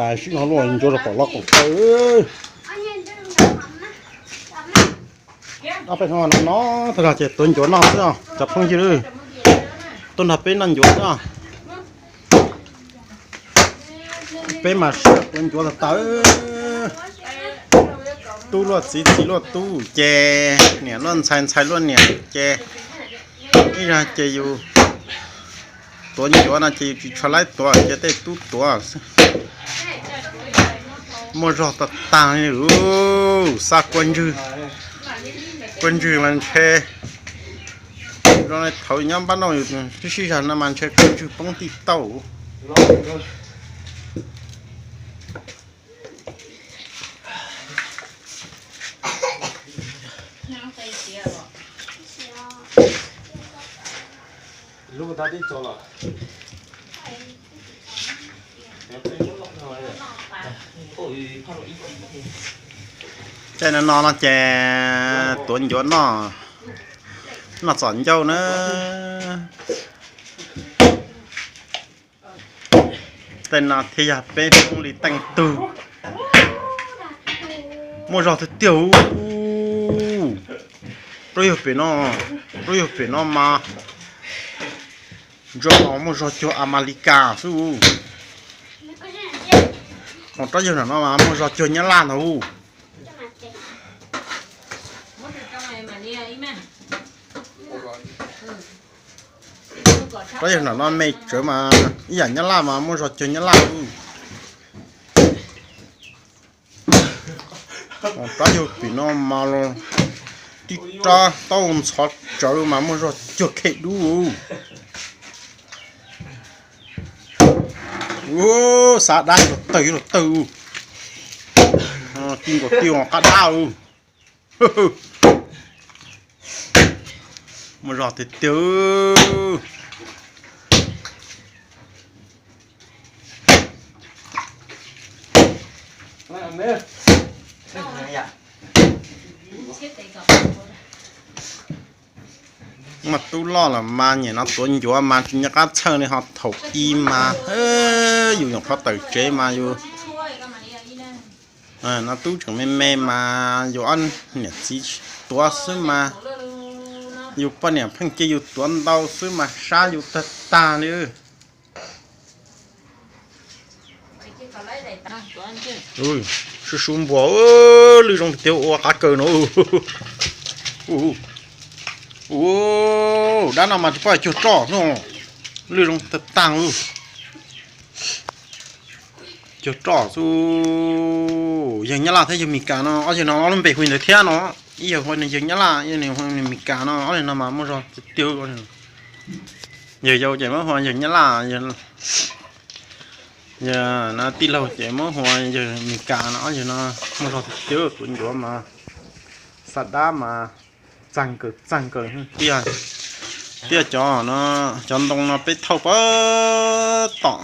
Hais sib no luaj ncuav rau pom loj qaum tawj. Ob peb hnub no no tag los ces tuav ncuav noj xwb os cov phooj ywg. Tuaj nrog peb noj ncuav xwb os. Peb mas siab tuav ncuav tag tawv. Tub luaj txiv, txiv luaj tub ces niam luaj ntxhais, ntxhais luaj niam ces ib zag ces yus tuav ncuav no ces yus tsis tshua laib tuav ces tej tub tuav xwb. Muaj zog tag tag li. Xa kua ntswg, kua ntswg mas ntshe zoo li thaum nyob npab noj yus sib sib zag no mas ntshe kua ntswg poob tij tauj. Caij no no no ces tuav ncuav noj, noj txom ncauj na. Tej no thiaj yog peb Hmoob li teej tug. Muaj zog tiag tiag. Rab yaug pem no, rab yaug pem no mas ntsuab no muaj zog cuag Amelikas xwb. Ho rab yaug no mas muaj zog cuag Nyab Laj ntag. Rab yaug no me tsawv mas ib yam Nyab Laj mas muaj zog cuag Nyab Laj. Rab yaug pem no mas tib rab taub ntxhov tsawv mas muaj zog cuag Khe Dub. Xav dab los tawg los tawg. Ti nkaus ti qab dab. Muaj zog tiag tiag. Muaj tub loj los mas nim no tuav ncuav mas tsis nco qab txhawj li ho thaum i mas yus nyuam qhuav tawm tsev mas yus, no tub tseem me me mas yus ob niam txiv tuav xwb mas yus poj niam pheej cia yus tuav ntau xwb mas sab yus tag tag li. Su su npuas, lwj zoo tiag ua qab kaws no. Dab no mas tsis pom cuag roj no, lwj zoo tag tag. Cuag roj xwb. Yawg Nyab Laj thiab yawg Mes Kas no ob yawg no ob lub npe hu ntawd thiab no. Ib yawg hu yawg Nyab Laj, ib yawg hu Mes Kas no, ob yawg no mas muaj zog tiag tiag. Yawg yau ces muab hu yawg Nyab Laj, yawg no tij laug ces muab hu yawg Mes Kas no, ob yawg no muaj zog tiag tiag. Tuav ncuav mas xa dab mas txag kaws txag kaws tiag. Tiag cov, cov ntoo no peb thauj pab tom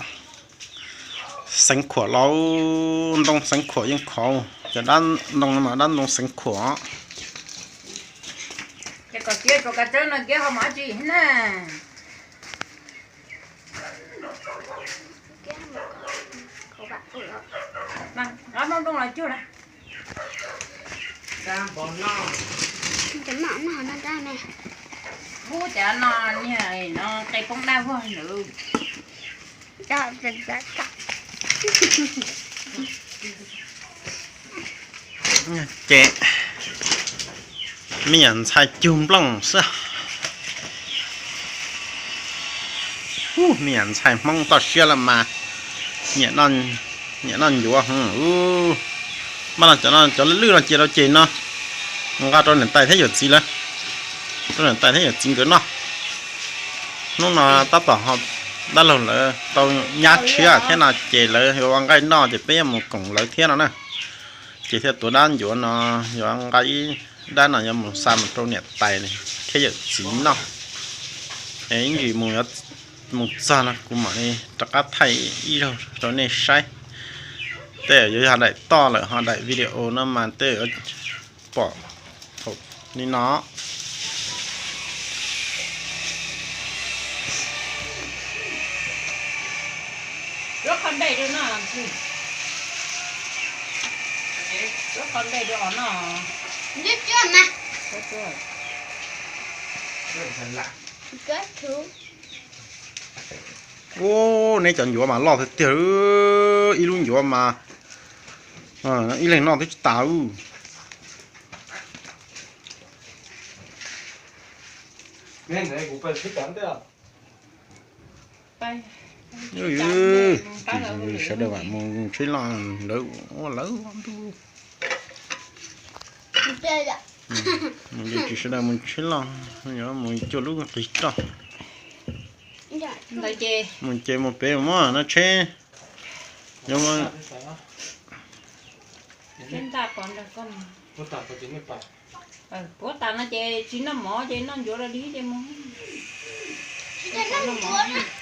Xeev Khuam los, ntoo Xeev Khuam yeej khov. Cov dab ntoo no mas dab ntoo Xeev Khuam. Hub cov no niag no qe poob dab vog ntawd. Ces me nyuam ntxhais cug nplooj xwb. Me nyuam ntxhais Hmoob toj siab los mas nyiam noj ncuav. Mas cov lwj no ces rau ces no nqa rau niam tais thiab yawm txiv lawv, rau niam tais thiab yawm txiv nkawd noj. Hnub no tab tom dab laug lawv tau nyab tshiab thiab no ces lawv yuav ua nqaij noj ces peb yuav mus koom lawv thiab no na. Ces thiaj tuav dab ncuav no, yuav nqa ib dab no yuav mus xa mus rau niam tais thiab yawm txiv noj. Es ib ntsis mus txog no kuv mam li rov qab thaij ib zaug rau nej saib. Tej yuav yog daim toj lawm ho daim video no mas tej pom thaum li no. Ua qhov ntej rau qhov no. Ub, neb cov ncuav mas loj tiag tiag, ib lub ncuav mas ib leeg noj twb tsis tas ub. Sawv daws mam mus tsheb loj lawv ua lawv ntuj. Mus ces tsis sawv daws mus tsheb loj, mus cuaj lub qis roj. Mus ces mus pem mus muab no tsheb. Puab tas no ces tsis noj mov ces noj ncuav rau dib ces mus. Noj mov.